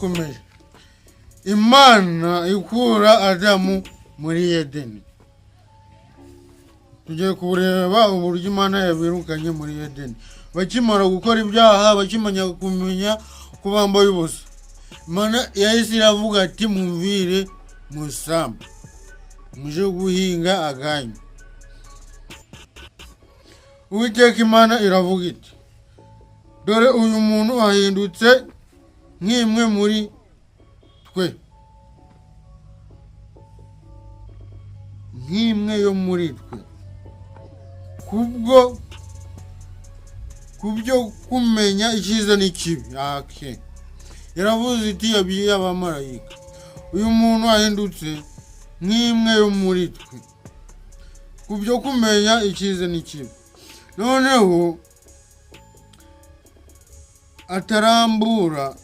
Komeje. Imana ikura Adamu muri Edeni. Tugiye kureba uburyo Imana yabirukanye muri Edeni bakimara gukora ibyaha, bakimenya kumenya ko bambaye ubusa. Imana yahise iravuga ati: "Mumvire musambu, muje guhinga aganyu." Uwiteka Imana iravuga iti: "Dore uyu muntu ahindutse nk'imwe muri twe, nk'imwe yo muri twe, kubwo kubyo kumenya icyiza n'ikibi." Ake yaravuze iti, yabwiye abamarayika: "Uyu muntu ahindutse nk'imwe yo muri twe kubyo kumenya icyiza n'ikibi." Noneho atarambura